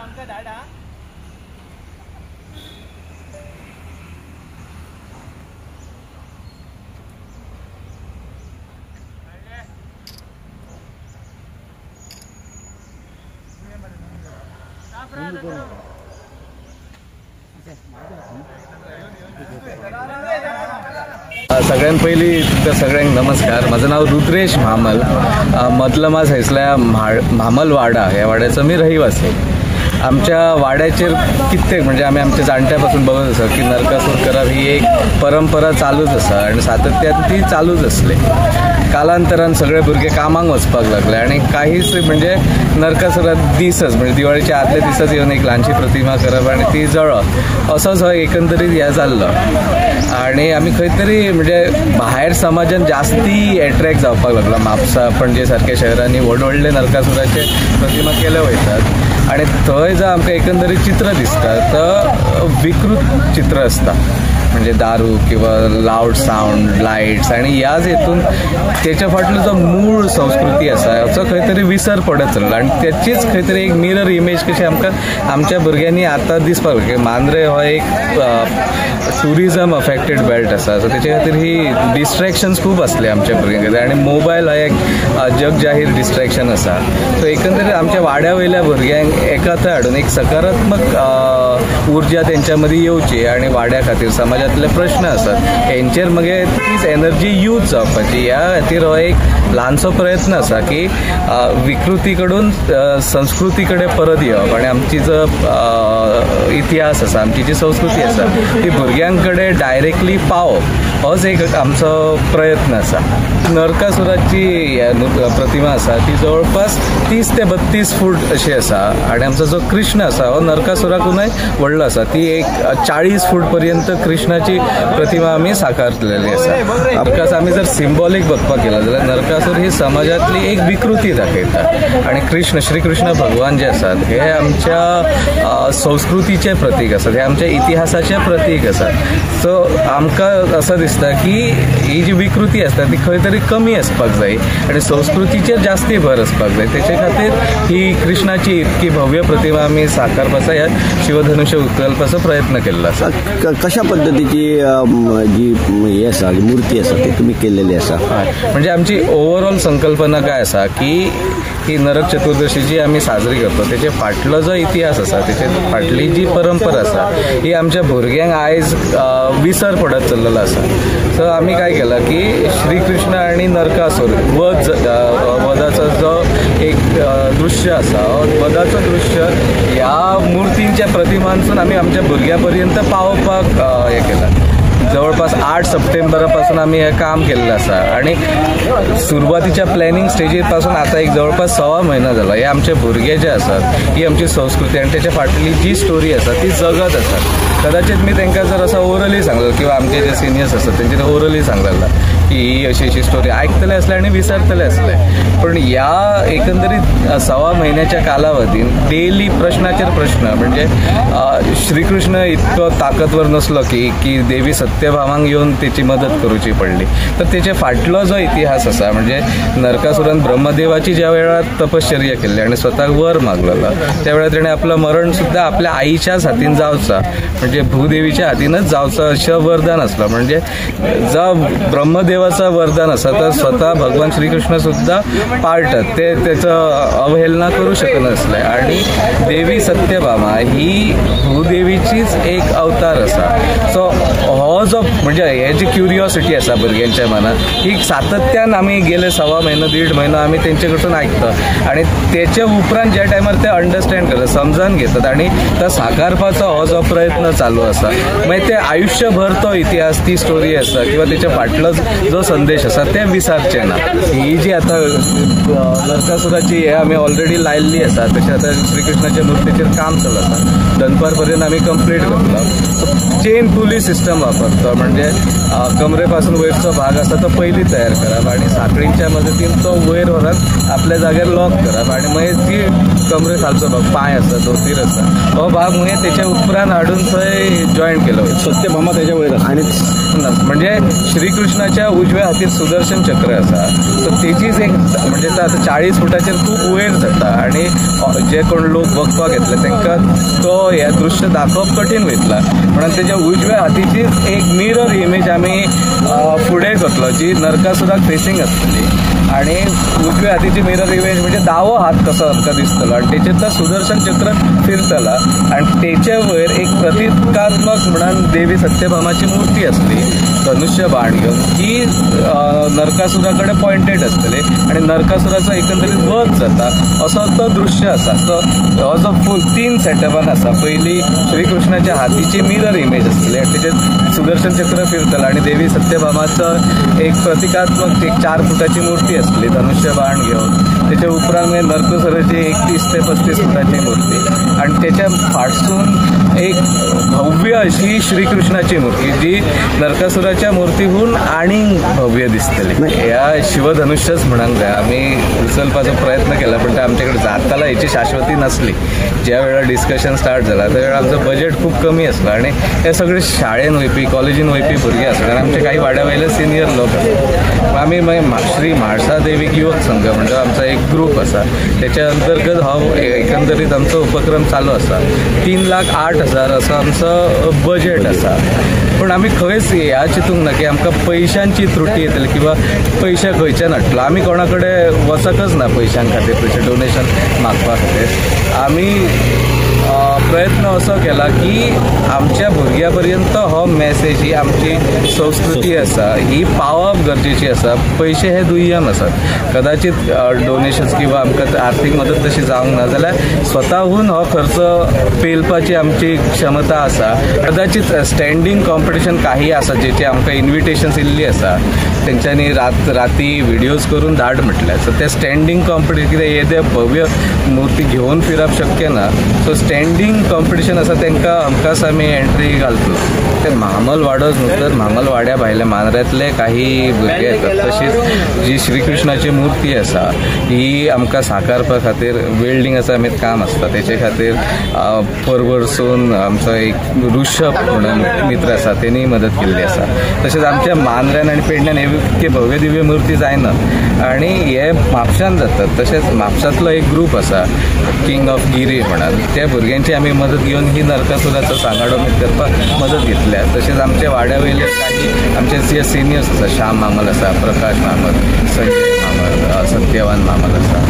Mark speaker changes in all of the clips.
Speaker 1: आमकां धाड.
Speaker 2: सगळ्यात पहिली तुमच्या सगळ्यांक नमस्कार. माझं नाव रुद्रेश म्हामल. मदलमाज हैसल्या म्हामल वाडा ह्या वाड्याचो मी रहिवासी. आमच्या वाड्याचेर कित्येक म्हणजे आमी आमच्या जाणट्या पासून बघत आसा की नरकासूर करप ही एक परंपरा चालूच आसा आनी सातत्यान ती चालूच आसली. कालांतरान सगळे भुरगे कामाक वचपाक लागले आनी काहीच म्हणजे नरकासुरात दिसच म्हणजे दिवाळीच्या आदल्या दिसाच येवन एक ल्हानशी प्रतिमा करप आनी ती जळप असोच हो एकंदरीत हें जाल्लो. आनी आमी खंय तरी म्हणजे भायर समाजान जास्ती एट्रॅक्ट जावपाक लागला. म्हापसा पणजे सारक्या शहरांनी व्हड व्हडले नरकासुराचे प्रतिमा केले वयतात आनी थंय जर आमकां एकंदरीत चित्र दिसता तर विकृत चित्र आसता, म्हणजे दारू किंवा लावड सावंड लायट्स आनी ह्याच हेतून तेच्या फाटलो जो मूळ संस्कृती आसा हाचो खंय तरी विसर पडत चल्ला आनी तेचीच खंय तरी एक मिरर इमेज कशी आमकां आमच्या भुरग्यांनी आतां दिसपाक लागली. मांद्रे हो एक ट्युरिजम अफेक्टेड बेल्ट आसा, सो तेच्या खातीर ही डिस्ट्रेक्शन्स खूब आसले आमच्या भुरग्यां खातीर आनी मोबायल हो एक जग जाहीर डिस्ट्रेक्शन आसा. सो एकंदरीत आमच्या वाड्या वयल्या भुरग्यांक एका थंय हाडून एक सकारात्मक उर्जा तेंच्या मदीं येवची आनी वाड्या खातीर समाजांतले प्रश्न आसात हेंचेर मगेर तीच एनर्जी यूज जावपाची ह्या खातीर हो एक ल्हानसो प्रयत्न आसा की विकृती कडून संस्कृती कडेन परत येवप आनी आमची जो इतिहास आसा, आमची जी संस्कृती आसा ती भुरग्यां कडेन डायरेक्टली पावप होच एक आमचो प्रयत्न आसा. नरकासुराची प्रतिमा आसा ती जवळपास 30 ते 32 फूट अशी आसा आनी आमचो जो कृष्ण आसा हो नरकासुराकूनय व्हडलो आसा. ती एक 40 फूट पर्यंत कृष्णाची प्रतिमा आमी साकारलेली आसा. नरकासूर आमी जर सिम्बॉलीक बघपाक गेला जाल्यार नरकासूर ही समाजांतली एक विकृती दाखयता आनी कृष्ण श्रीकृष्ण भगवान जे आसात हे आमच्या संस्कृतीचे प्रतीक आसात, हे आमच्या इतिहासाचे प्रतीक आसात. सो आमकां असं दिसता की ही जी विकृती आसता ती खंय तरी कमी आसपाक जाय आनी संस्कृतीचेर जास्ती भर आसपाक जाय. तेचे खातीर ही कृष्णाची इतकी भव्य प्रतिमा आमी साकारपाचो ह्या शिवधनुष्य उखलपाचो प्रयत्न केल्लो आसा.
Speaker 3: कशा पद्दतीची जी हे आसा मूर्ती आसा ती तुमी केल्लेली आसा?
Speaker 2: म्हणजे आमची ओवरऑल संकल्पना काय आसा की ही नरक चतुर्दशी जी आमी साजरी करतो तेचे फाटलो जो इतिहास आसा, तेचे फाटली जी परंपरा आसा ही आमच्या भुरग्यांक आयज विसर पडत चल्लेलो आसा. सो आमी काय केलां की श्रीकृष्ण आनी नरकासूर वधाचो जो एक दृश्य आसा, वधाचो दृश्य ह्या मुर्तींच्या प्रतिमांसून आमी आमच्या भुरग्यां पर्यंत पावोवपाक हें केलां. जवळपास 8 सप्टेंबरा पासून आमी हें काम केल्लें आसा आनी सुरवातीच्या प्लॅनिंग स्टेजीर पासून आतां एक जवळपास 1.25 म्हयनो जाला. हे आमचे भुरगे जे आसात ही आमची संस्कृती आनी तेच्या फाटली जी स्टोरी आसा ती जगत आसा. कदाचित मी तांकां जर असं ओरली सांगलें किंवा आमचे जे सिनियर्स आसात तेंच्यानी ओरली सांगलें की ही अशी अशी स्टोरी आयकतले आसले आनी विसरतले आसले, पण ह्या एकंदरीत 1.25 म्हयन्याच्या कालावधीन डेली प्रश्नाचेर प्रश्न म्हणजे श्रीकृष्ण इतको ताकदवर नसलो की की देवी सत्यभामांक येवन तेची मदत करूची पडली, तर तेचे फाटलो जो इतिहास आसा म्हणजे नरकासुरान ब्रह्मदेवाची ज्या वेळार तपश्चर्या केल्ली आनी स्वताक वर मागलेलो त्या वेळार तेणें आपलं मरण सुद्दां आपल्या आईच्याच हातीन जावचा म्हणजे भूदेवीच्या हातीनच जावचं अशें वरदान आसलो. म्हणजे जो ब्रह्मदेवाचं वरदान आसा तर स्वतः भगवान श्रीकृष्ण सुद्दां पाळटात, ते तेचो अवहेलना करूं शकनासले. आनी देवी सत्यभामा ही भूदेवीचीच एक अवतार आसा. सो हो जो म्हणजे हे जी क्युरियोसिटी आसा भुरग्यांच्या मनात ही सातत्यान आमी गेले 1.25 म्हयनो 1.5 म्हयनो आमी तेंचे कडसून आयकता आनी तेचे उपरांत ज्या टायमार ते अंडरस्टँड करतात, समजान घेतात आनी तो साकारपाचो हो जो प्रयत्न चालू आसा मागीर ते आयुष्यभर तो इतिहास ती स्टोरी आसा किंवा तेच्या फाटलो जो संदेश आसा ते विसरचे ना. ही जी आतां नरकासुराची हे आमी ऑलरेडी लायिल्ली आसा, तशें आतां श्रीकृष्णाच्या मुर्तीचेर काम चालू आसा, दनपार पर्यंत आमी कंप्लीट करतलो. चेन पुली सिस्टम वापरतो म्हणजे कमरे पासून वयरचो भाग आसा तो पयलीं तयार करप आनी साखळींच्या मदतीन तो वयर व्हरत आपल्या जाग्यार लॉक करप आनी मागीर ती कमरे खालचो भाग पांय आसा धोतीर आसा हो भाग मागीर तेच्या उपरांत हाडून थंय जॉयंट केलो.
Speaker 3: सत्यभामा तेच्या वयर आसा आनी
Speaker 2: म्हणजे श्रीकृष्णाच्या उजव्या हातीर सुदर्शन चक्र आसा, सो तेचीच एक म्हणजे आतां 40 फुटाचेर खूब वयर जाता आनी जे कोण लोक बघपाक येतले तांकां तो हे दृश्य दाखोवप कठीण वयतला. म्हणून तेच्या उजव्या हातीचीच एक मिरर इमेज आमी फुडें करतलो जी नरकासुराक फेसींग आसतली आनी उजव्या हातीची मिरर इमेज म्हणजे दावो हात कसो आमकां दिसतलो आनी तेचेर तो सुदर्शन चक्र फिरतला आनी तेचे वयर एक प्रतिकात्मक म्हणून देवी सत्यभामाची मूर्ती आसली धनुष्य बाण घेवन, ही नरकासुरा कडेन पॉयंटेड आसतली आनी नरकासुराचो एकंदरीत वध जाता असो तो दृश्य आसा. सो हो जो फूल 3 सेटअपान आसा, पयली श्रीकृष्णाच्या हातीची मिरर इमेज आसतली आनी तेचेर सुदर्शन चक्र फिरतला आनी देवी सत्यभामाचो एक प्रतिकात्मक एक 4 फुटाची मूर्ती आसली धनुष्य बाण घेवन, तेच्या उपरांत मागीर नरकासुराची एक 30 ते 35 फुटाची मूर्ती आनी तेच्या फाटसून एक भव्य अशी श्रीकृष्णाची मूर्ती जी नरकासुराच्या मूर्तीहून आनी भव्य दिसतली. ह्या शिवधनुष्यच म्हणूंक जाय. आमी उचलपाचो प्रयत्न केला पण ते आमचे कडेन जाताला हेची शाश्वती नासली. ज्या वेळार डिस्कशन स्टार्ट जाला त्या वेळार आमचो बजेट खूब कमी आसलो आनी हे सगळे शाळेन वयपी कॉलेजीन वयपी भुरगे आसले आनी आमचे काही वाड्या वयले सिनियर लोक आसले. आमी मागीर श्री म्हाळसा देवीक युवक संघ म्हणजे आमचा एक ग्रूप आसा तेच्या अंतर्गत हो एकंदरीत आमचो उपक्रम चालू आसा. 3,08,000 असो आमचो बजेट आसा, पूण आमी खंयच ह्या चिंतूंक ना की आमकां पयशांची त्रुटी येतली किंवा पयशे खंयच्यान हाडटलो. आमी कोणा कडेन वचकच ना पयशां खातीर, पयशे डोनेशन मागपा खातीर. आमी प्रयत्न असो केला की आमच्या भुरग्या पर्यंत हो मेसेज, ही आमची संस्कृती आसा ही पावप गरजेची आसा. पयशे हे दुय्यम आसात, कदाचित डोनेशन्स किंवा आमकां आर्थीक मदत तशी जावंक ना जाल्यार स्वताहून हो खर्च पेलपाची आमची क्षमता आसा. कदाचित स्टँडींग कॉम्पिटिशन काही आसा जेचे आमकां इन्विटेशन्स इल्ली आसा, तेंच्यांनी राती व्हिडियोज करून धाड म्हटल्यार, सो ते स्टँडींग कॉम्पिटिशन कितें येदे भव्य मूर्ती घेवन फिरप शक्य ना, सो स्टँडींग कॉम्पिटिशन आसा तांकां हमखास आमी एंट्री घालतलो. ते म्हामल वाडोच न्हू तर म्हामल वाड्या भायले मांद्र्यांतले काही भुरगे येतात. तशीच जी श्रीकृष्णाची मूर्ती आसा ही आमकां साकारपा खातीर वेल्डिंगाचो आमी काम आसता, तेचे खातीर परवरसून आमचो एक ऋषभ म्हणून मित्र आसा तेणी मदत केल्ली आसा. तशेंच आमच्या मांद्र्यान आनी पेडण्यान हे इतके भव्य दिव्य मूर्ती जायना आनी हे म्हापशान जातात. तशेंच म्हापशांतलो एक ग्रूप आसा किंग ऑफ गिरी म्हणून, त्या भुरग्यांची आमी मदत घेवन ही नरकासुराचो सांगाडो करपाक मदत घेतल्या. तशेंच आमच्या वाड्या वयले काही आमचे जे सिनियर्स आसा, श्याम म्हामल आसा, प्रकाश म्हामल, संजय म्हामल, सत्यवान म्हामल आसा,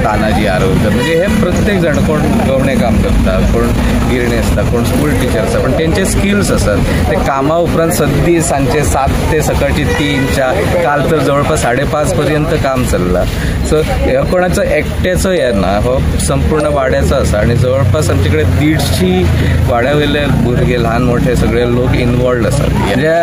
Speaker 2: तानाजी आरोलकर, म्हणजे हे प्रत्येक जाण कोण गवणे काम करता, कोण गिरणी आसता, कोण स्कूल टिचर आसता, पण तेंचे स्किल्स आसात ते कामा उपरांत सद्दी सांजचे 7 ते सकाळची 3 4, काल तर जवळपास 5:30 पर्यंत काम चल्लां. सो हे कोणाचो एकट्याचो हे ना, हो संपूर्ण वाड्याचो आसा आनी जवळपास आमचे कडेन 150 वाड्या वयले भुरगे ल्हान मोठे सगळे लोक इनवॉल्ड आसात. म्हणजे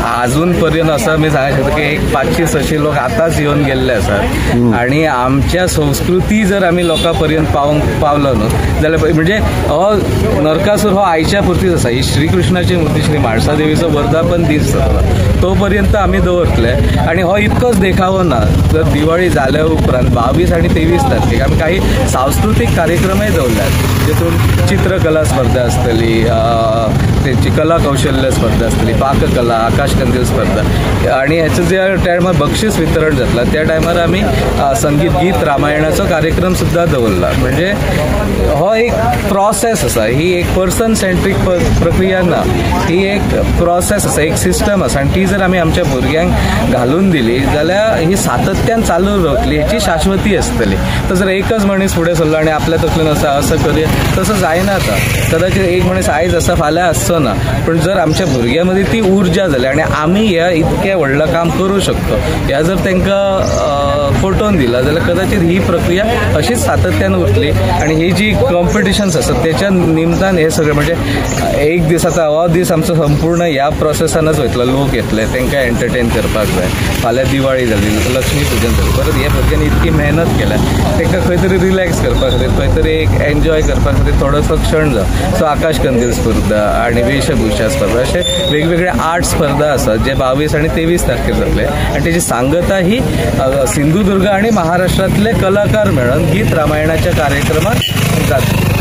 Speaker 2: आजून पर्यंत असं मी सांगू शकतो की एक 500-600 लोक आतांच येवन गेल्ले आसात आनी आमच्या संस्कृती जर आमी लोकां पर्यंत पावोवंक पावलो न्हू जाल्यार म्हणजे हो नरकासूर हो आयच्या पुरतीच आसा. ही श्रीकृष्णाची मूर्ती श्री म्हाळसा देवीचो वर्धापन दीस जातलो तो पर्यंत आमी दवरतले आनी हो इतकोच देखावो ना, जर दिवाळी जाल्या उपरांत 22 आनी 23 तारखेक आमी काही सांस्कृतीक कार्यक्रमय दवरल्यात, जितून चित्रकला स्पर्धा आसतली, तेंची कला कौशल्य स्पर्धा आसतली, पाककला, आकाशकंदील स्पर्धा आनी हेचो ज्या टायमार बक्षीस वितरण जातला त्या टायमार आमी संगीत गीत रामायणाचो कार्यक्रम सुद्दां दवरला. म्हणजे हो एक प्रोसेस आसा, ही एक पर्सन सेंट्रीक प्रक्रिया ना, ही एक प्रोसेस आसा, एक सिस्टम आसा आनी ती जर आमी आमच्या भुरग्यांक घालून दिली जाल्यार ही सातत्यान चालू रावतली, हेची शाश्वती आसतली. तर जर एकच मनीस फुडें सरलो आनी आपल्या तकलेन आसा असं करूया तसं जायना. आतां कदाचित एक मनीस आयज आसा फाल्यां आसचो ना, पण जर आमच्या भुरग्यां मदीं ती उर्जा जाली आनी आमी ह्या इतकें व्हडलें काम करूं शकतो ह्या जर तांकां पटोवन दिला जाल्यार कदाचित ही प्रक्रिया अशीच सातत्यान उरतली. आनी ही जी कॉम्पिटिशन्स आसात तेच्या निमतान हे सगळें म्हणजे एक दीस आतां हो दीस आमचो संपूर्ण ह्या प्रोसेसानच वयतलो. लोक येतले तांकां एंटरटेन करपाक जाय, फाल्यां दिवाळी जाली, लक्ष्मी पुजन जाली, परत हे भुरग्यांनी इतकी मेहनत केल्या तांकां खंय तरी रिलॅक्स करपा खातीर, खंय तरी एक एन्जॉय करपा खातीर थोडोसो क्षण जाय. सो आकाश कंदील स्पर्धा आनी वेशभूषा स्पर्धा अशे वेगवेगळे 8 स्पर्धा आसात जे 22 आनी 23 तारखेर जातले आनी तेची सांगता ही सिंधुदुर्ग आनी महाराष्ट्रांतले कलाकार मेळून गीत रामायणाच्या कार्यक्रमात जातले.